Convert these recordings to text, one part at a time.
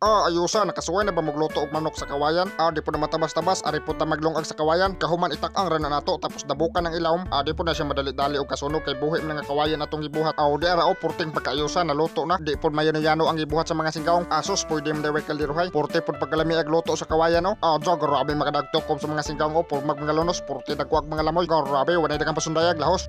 Ah, ayusa, nakasuway na ba magluto og manok sa kawayan? Ah, di po na matabas-tabas, ari po ta maglungag sa kawayan. Kahuman itak-ang ra na nato, tapos dabukan ang ilawom. Ah, di po na siya madali-dali og kasunog kay buhi man nga kawayan atong gibuhat. Ah, di ara o, purting pagkaayusa, naluto na. Di po mayano-yano ang gibuhat sa mga singkaong. Asos, pwede man daway kaldirohay. Purte po pagkalami ag luto sa kawayan o. Ah, dya, grabe makadagtokob sa mga singkaong o. Purmag mga lunos, purte dagwag mga lamoy. Grabe, wanay dagang pasundayag, lahos.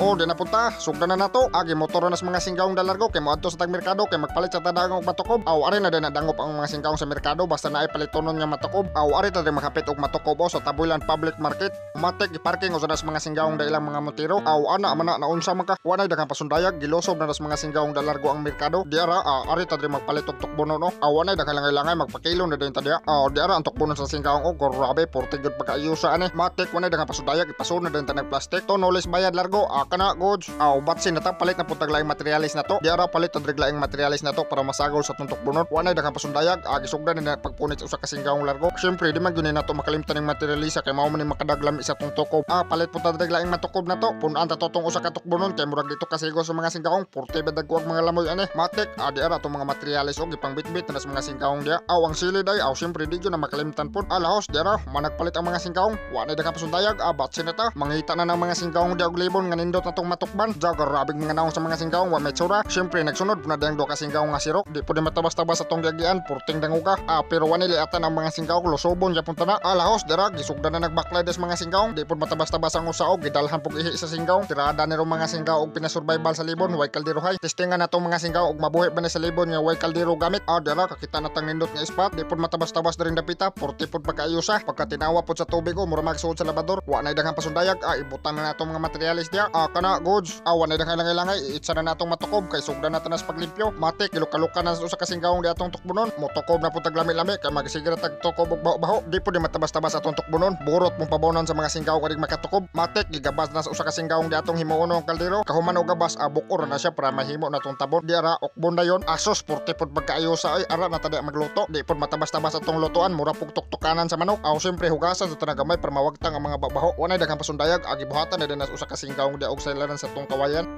O, di na punta. Sugdan na nato. Agi motor na sa mga singgaong dalargo kay moadto sa tag merkado kay magpalit sa tadagong og matukob. Aw, ari na din nadangop ang mga singgaong sa merkado basta naay palitonon nga matukob. Aw, ari ta din makapit og matukob o sa Tabulan Public Market. Matik giparking usa na sa mga singgaong da ilang mga montero. Aw, ana man na naunsa man ka. Wanay daghang pasundayag, gilusob na sa mga singgaong dalargo ang merkado. Di ara, ah, ari ta diri magpalit og tukbono no. Aw, wanay daghang langay-langay magpakilo na din ta diha. Aw, di ara ang tukbonon sa singgaong o grabe porte gyud pagkaayusa ani. Matik wanay daghang pasundayag, ipasunod din ta nag plastic. To nolis bayad largo. Ah, kana goods. Aw, batsin na ta palit na pud tag laing materialis na to. Di ara palit ta diri laing materialis na to para masagol sa tuntok bunot. Wanay daghang pasundayag, ah, gisugdan na pagpunit sa usa ka singgaong largo. Syempre di man gyud ni nato makalimtan ning materialisa kay mao man ni makadaglami sa tong tukob. Ah, palit pud ta diri laing matukob na to. Punan ta to tong usa ka tukbonon kay murag dito kasigo sa mga singgaong. Porte ba dagko ang mga lamoy ani. Matik, ah, di ara atong mga materialis og gipangbitbit na sa mga singgaong diha. Aw, ang sili day, aw syempre di gyud na makalimtan pud. Ah, lahos di ara managpalit ang mga singgaong. Wanay daghang pasundayag, ah, batsin na ta. Mangita na ng mga singgaong diha og libon nga nindot na tong matukban. Diya grabing mga naong sa mga singgaong wa may tsura. Syempre nagsunod na diyang duha ka singgaong nga sirok. Di pud matabas-tabas atong giagian, purting danguga. Ah, pero wanay liatan ang mga singgaong lusobon gyapon ta na. Ah, lahos dira gisugdan na nagbaklay des mga singgaong. Di pud matabas-tabas ang usa og gidalhan pug ihi sa singgaong. Tirada ni mga singgaong og pinasurvival sa libon way kaldero hay. Testingan na tong mga singgaong og mabuhi ba ni sa libon nga way kaldero gamit. Ah, dira kakita na tang nindot nga spot. Di pud matabas-tabas diri dapita, purti pud pagkaayusa. Pagka tinawa pud sa tubig o mura magsuod sa labador. Wa nay daghang pasundayag, ah, ibutang na natong mga materialis diha. Ah, kana goods. Ah, wa nay daghang langay-langay, iitsa na natong matukob kay sugdan na ta nas paglimpyo. Matik gilukalukan na sa usa ka singgaong di atong tukbonon. Motukob na pud tag lami-lami kay magsige ra tag tukob og baho-baho. Di pud di matabas-tabas atong tukbonon. Burot mong pabonon sa mga singgaong arig makatukob. Matik gigabas na sa usa ka singgaong di atong himuon ang kaldero. Kahuman og gabas, ah, bukor na siya para mahimo na tong tabon. Di ara ukbon dayon. Asos purte pud pagkaayusa ay ara na ta di magluto. Di pud matabas-tabas atong lutuan, mura pug tuktukanan sa manok. Aw, syempre hugasan sa tanang gamay para mawagtang ang mga babaho. Wanay daghang pasundayag, agi buhatan na din sa usa ka singgaong di og saylanan sa tong kawayan.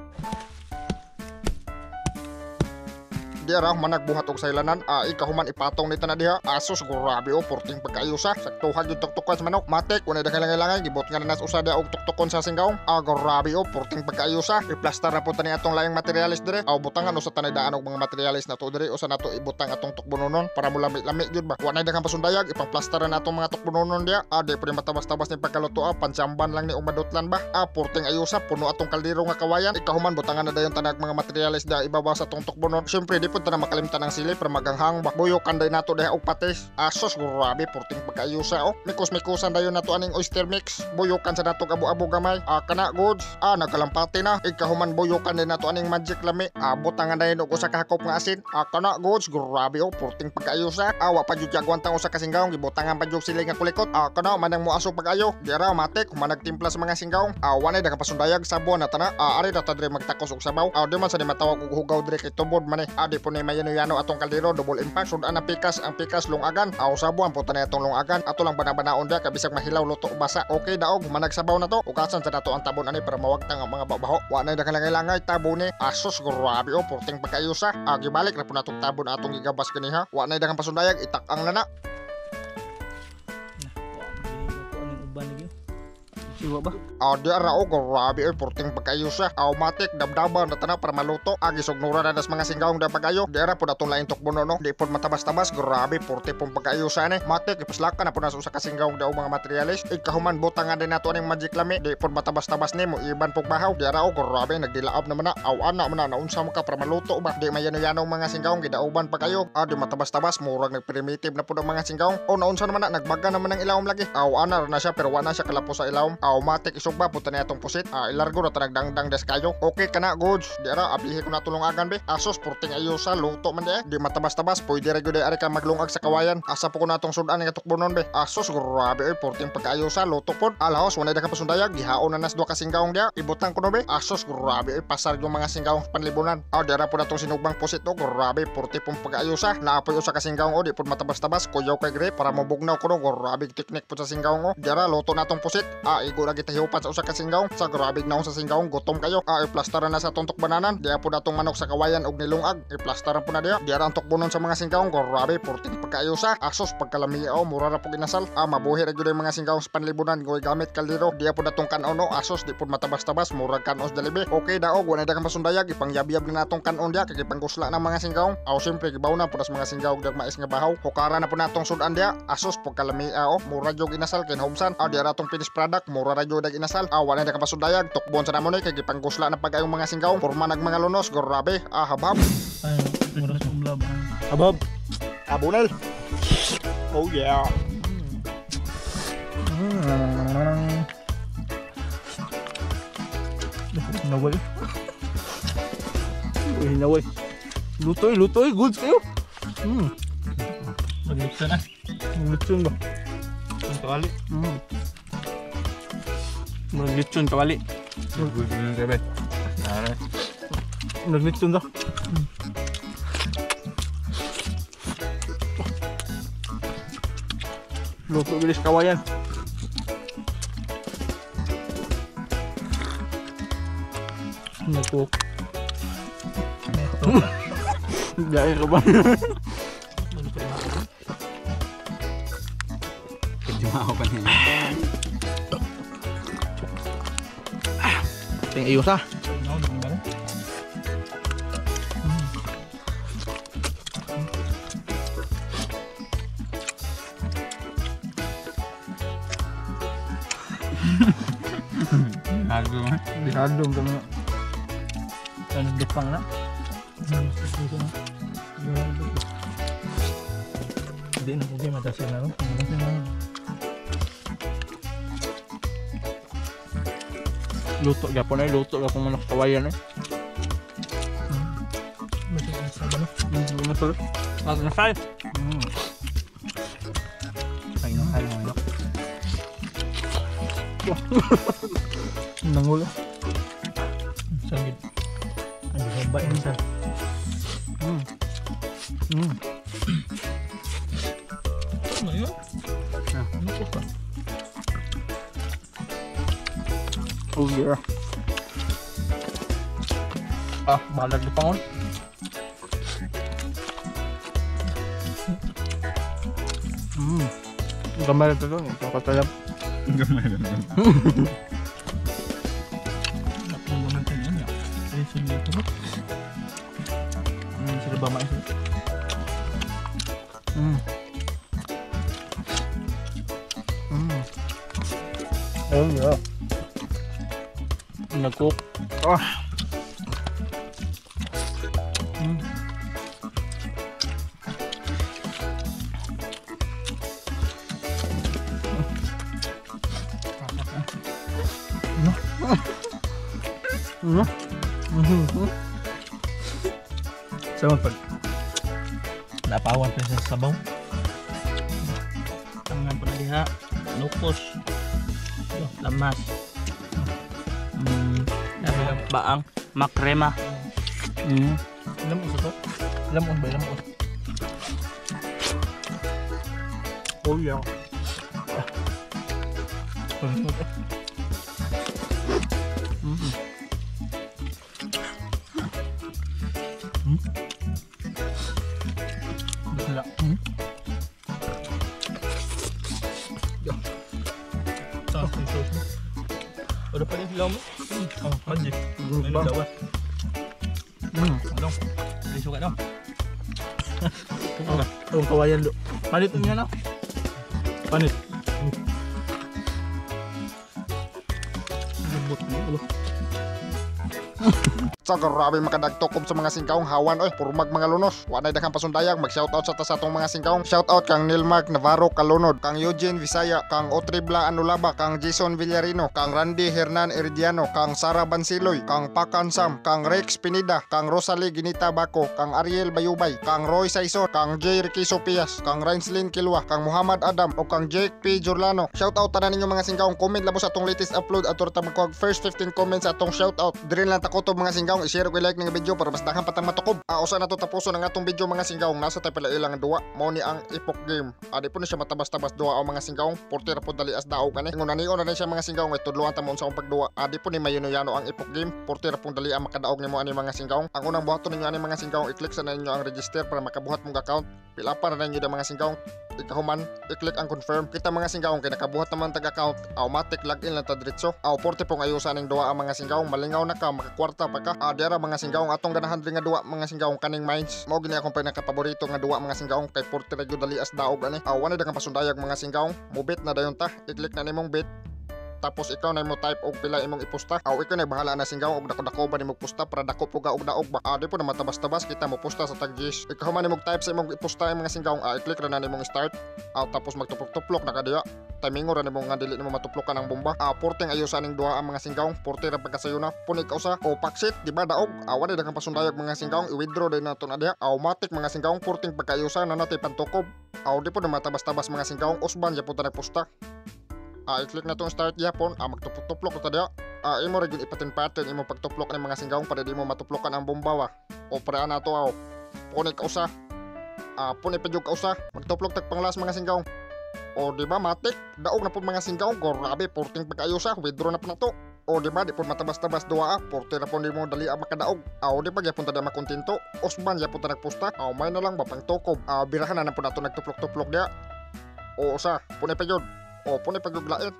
Di ara managbuhat og saylanan, ah, ikahuman ipatong ni tanan diha. Asos grabe o porting pagkaayusa. Saktuhan yung tuktukan sa manok. Matik wanay daghang langay-langay, gibot nga na nas usa diha og tuktukon sa singgaong. Ah, grabe o porting pagkaayusa. Iplastar na po tani atong laing materialis dire. Aw, butangan usa tanay daan og mga materialis nato dire usa nato ibutang atong tukbononon para mulami-lami gyud ba. Wanay daghang pasundayag, ipangplastar na natong mga tukbononon diha. Ah, di pud matabas-tabas ni pagkaluto, ah, panjamban lang ni og madutlan ba. Ah, porting ayusa, puno atong kaldero nga kawayan. Ikahuman butangan na dayon tanag mga materialis diha ibabaw sa atong tukbonon. Syempre di pud ta na makalimtan ang sili para maganghang ba. Buyok kanday nato diha og patis. Asos grabe porting pagkaayusa oh. Mikos-mikosan dayon nato aning oyster mix. Buyukan sa nato abo-abo gamay. Ah, kana goods. Ah, nagkalampati na. Ikahuman buyukan din nato aning magic lami. Ah, butangan dayon og usa ka hakop nga asin. Ah, kana goods. Grabe oh porting pagkaayusa. Ah, wa pa jud agwantang usa ka singgaong, gibutangan pa jud sili nga kulikot. Ah, kana manang moaso pag-ayo. Di ara matik human nagtimpla sa mga singgaong. Ah, wanay daghang pasundayag, sabon na tana. Ah, ari ra ta diri magtakos og sabaw. Ah, di man sa ni matawag og hugaw diri kay tubod man eh. Ah, di po ni mayano-yano atong kaldero, double impact. Sudan na pikas, ang pikas lungagan. Aw, sabuan po ta na atong lungagan. Ato lang bana-banaon diha kay bisag mahilaw luto o basa. Okay daog, managsabaw na to. Ugasan sa nato ang tabon ani para mawagtang ang mga babaho. Wa nay daghang langay-langay tabo ni. Asos grabe o porting pagkaayusa. Ah, gibalik na po natong tabon atong gigabas kaniha. Wa nay daghang pasundayag, itak-ang na na. Na, wa man gini ko aning uban lagi. Siwa ba? Ah, di ara o grabe oy porting pagkaayusa. Automatic dabdaban na tana para maluto. Agi sugnura na das mga singgaong da pagayo. Di ara pud atong laing tukbono no. Di pud matabas-tabas, grabe porte pong pagkaayusa ni. Matik ipaslakan na pud na sa usa ka singgaong da og mga materialis. Ikahuman butangan din nato aning magic lami. Di pud matabas-tabas nimo iban pug bahaw. Di ara o grabe nagdilaab naman na. Aw, ana man na naunsa man ka para maluto ba. Di mayano-yanong mga singgaong gidauban pa kayo. Ah, di matabas-tabas, murag nagprimitive na pud ang mga singgaong. O naunsa naman na nagbaga naman ang ilawom lagi. Aw, ana ra na siya pero wa na siya kalapo sa ilawom. Automatic isugba po tani atong pusit. Ah, ilargo ra tanag dangdang des kayo. Okay kana goods. Di ara ablihi ko na tulungagan be. Asos porting ayusa luto man di. Di matabas-tabas pwede ra gyud ari ka maglungag sa kawayan. Asa po ko natong sudan nga tukbonon be. Asos grabe oy porting pagkaayusa luto pod. Alahos wanay daghang pasundayag, gihaon na nas duha ka singgaong diha. Ibutang ko no be. Asos grabe oy pasar yung mga singgaong panlibunan. Ah, di ara po natong sinugbang pusit o grabe porti pong pagkaayusa. Naapoy usa ka singgaong o di pod matabas-tabas kuyaw kay gre para mobugnaw ko no. Grabe teknik po sa singgaong o. Di ara luto natong pusit. Ah, igo Igo ra gitahiupan sa usa ka singgaong. Sa grabe naong sa singgaong, gutom kayo. Ah, iplastaran na sa atong tukbananan. Diya po datong manok sa kawayan og nilungag. Iplastaran po na diya. Diya ra ang tukbonon sa mga singgaong. Grabe, purting pagkaayo sa. Asos pagkalamiao, mura ra po inasal. Ah, mabuhi ra gyud ang mga singgaong sa panlibunan. Goy gamit kaldero. Diya po datong kanon no. Asos di po matabas-tabas, murag kanon sa Jollibee. Okay daog, wala na pasundayag. Ipangyab-yab na natong kanon diya kay gipangusla ng mga singgaong. Aw siyempre gibaw na po nas mga singgaong dag mais nga bahaw. Hukara na po natong sudan diya. Asos pagkalamiao, mura jog inasal kay hobsan. Aw diya ratong finished product, mura ra jud dag inasal. Aw wala na kapasundayag, tukbon sa namon kay gipangusla na pag-ayong mga singgaong. Porma nag mga lunos, grabe. Ah, habhab. Ay, mura sa umlab. Habhab. Abunel. Oh yeah. Naway. Uy, naway. Lutoy, lutoy, goods kayo. Maglutso na. Maglutso ba? Ang kawali. Maglutso kawali. Good yun kebe. Maglutso ba? Luto bilis kawayan. Nagcook. Biyahe ka ba? Kajumao pa niya. Ting ayos ah. Lago. Dihadong ka mga. Ano dupang na? Hindi na okay matasin na no? Luto gapon ay luto gapon manok kawayan eh. Masarap. Masarap. Ay, no, ay, no. Nangulo. Sagit. Ano ba isa? Ano yun? Ano po ka? Oh yeah. Ah, balag na pangon. Gamay na ito. Ito ka talap. Gamay na naman. Sila ba mais? Oh yeah. Nag-cook. Ah. No. No. Sama pag napawan pa sa sabaw. Tangan po na diha. Nukos. Lamas. Baang. Makrema. Lamos ito? Lamos ba? Lamos. Oh yeah. Wala. Sauce yung sauce mo. Wala pa rin sila mo. Oh, madji. Ano daw ah? Ano? Liso ka daw. Ang kawayan do. Panit niya na. Panit. Lambot niya. Sa grabe makadagtokob sa mga singkaong hawan oy, purmag mga lunos. Wa nay daghang pasundayag, mag-shoutout sa ta sa atong mga singkaong. Shoutout kang Neil Mark Navarro Kalunod, kang Eugene Visaya, kang Otribla Anulaba, kang Jason Villarino, kang Randy Hernan Herediano, kang Sara Bansiloy, kang Pakan Sam, kang Rex Pinida, kang Rosalie Ginita Bako, kang Ariel Bayubay, kang Roy Saison, kang Jay Riquiso Pias, kang Reinslin Kilwa, kang Muhammad Adam, o kang Jake P. Jurlano. Shoutout tanan ninyo mga singkaong. Comment labo sa atong latest upload at ta magkuhag first 15 comments sa atong shoutout. Diri lang takotob mga singkaong. singgawng, i-share ug i-like ning video para mas daghan pa tang matukob. Usa na to tapuson ang atong video, mga singgawng. Nasa tay pala ilang duwa, mao ni ang Epoch Game. Di po ni siya matabas-tabas duwa o mga singgawng, porte ra po dali as daog ani. Ingon ani na siya, mga singgawng, ay tudloan ta mo unsa ang pagduwa. Di po ni mayuno-yano ang Epoch Game, porte ra pong dali ang makadaog nimo ani, mga singgawng. Ang unang buhaton ninyo ani, mga singgawng, i-click sa ninyo ang register para makabuhat mong account. Pila pa na ninyo da, mga singgawng. Ikahuman, i-click ang confirm. Kita, mga singgawng, kay nakabuhat naman tag account, automatic login lang ta diretso. Aw porte pong ayusan ning duwa ang mga singgawng, malingaw na ka, makakwarta pa ka. Dira, mga singgawng, atong ganahan diri nga duwa, mga singgawng, kaning Mines. Mao gini akong pinakapaborito nga duwa, mga singgawng, kay porte ra gyud dali as daog ani. Wala daghang pasundayag, mga singgawng, mubet na dayon ta. I-click na nimong bet. Tapos ikaw na mo type og pila imong ipusta. Aw ikaw na bahala na, singgaw, og dako-dako ba nimong pusta para dako po ka og daog ba. Di po na matabas-tabas kita mo pusta sa tag G's. Ikaw man nimong type sa imong ipusta ang mga singgaw, i-click ra na nimong start. Tapos magtuplok-tuplok na ka diya. Timingo ra nimo nga dili nimo matuplokan ang bomba. Porteng ayo sa ning duha ang mga singgaw, porte ra pagkasayo na. Puni ka usa o paksit, di ba daog? Wala daghang pasundayag, mga singgaw, i-withdraw din nato na diha. Automatic, mga singgaw, porteng pagkaayusa na natay pantukob. Di po na matabas-tabas, mga singgaw, usban gyapon ta nagpusta. I-click na tong start yapon, magtuplok-tuplok ta diha. Imo ra gyud ipatin-patin imong pagtuplok ni, mga singgaw, para di mo matuplokan ang bomba wa. O para na to aw. Puni ka usa. Puni pa jud ka usa. Magtuplok tag panglas, mga singgaw. O di ba matik? Daog na po, mga singgaw, grabe porting pagkaayusa, withdraw na po na to. O di ba di po matabas-tabas duwa, porte ra po nimo dali ang makadaog. Aw di ba gyapon ta da makontento? Usban gyapon ta nagpusta. Aw may na lang ba pangtukob. Birahan na na po nato nagtuplok-tuplok diha. O usa, puni pa jud. O puni pa jud lain.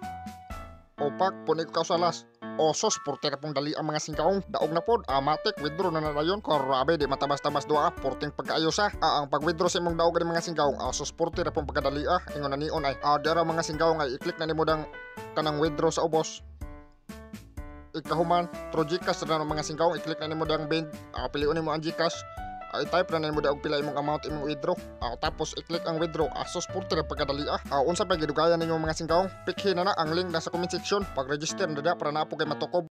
O pak, puni ko kausalas. O sos, porte ra pong dali ang mga singkaong. Daog na pod, amatik, withdraw na na dayon. Grabe, di matabas-tabas duwa, porting pagkaayos. Ang pag-withdraw sa imong daog ni, mga singkaong, sos, porte ra pong pagkadali. Ingon na nion ay. Dira, mga singkaong, ay i-click na nimo dang kanang withdraw sa ubos. Ikahuman, through GCash na mga singkaong, i-click na nimo dang bind, piliun nimo ang GCash. I-type na nimo og pila imong amount imong withdraw. Tapos i-click ang withdraw. Sos, porte ra pagkadali. Unsa pa gidugayan ninyo, mga singkaong? Pikhi na na ang link nasa comment section. Pag-register na da para naa po kay matukob.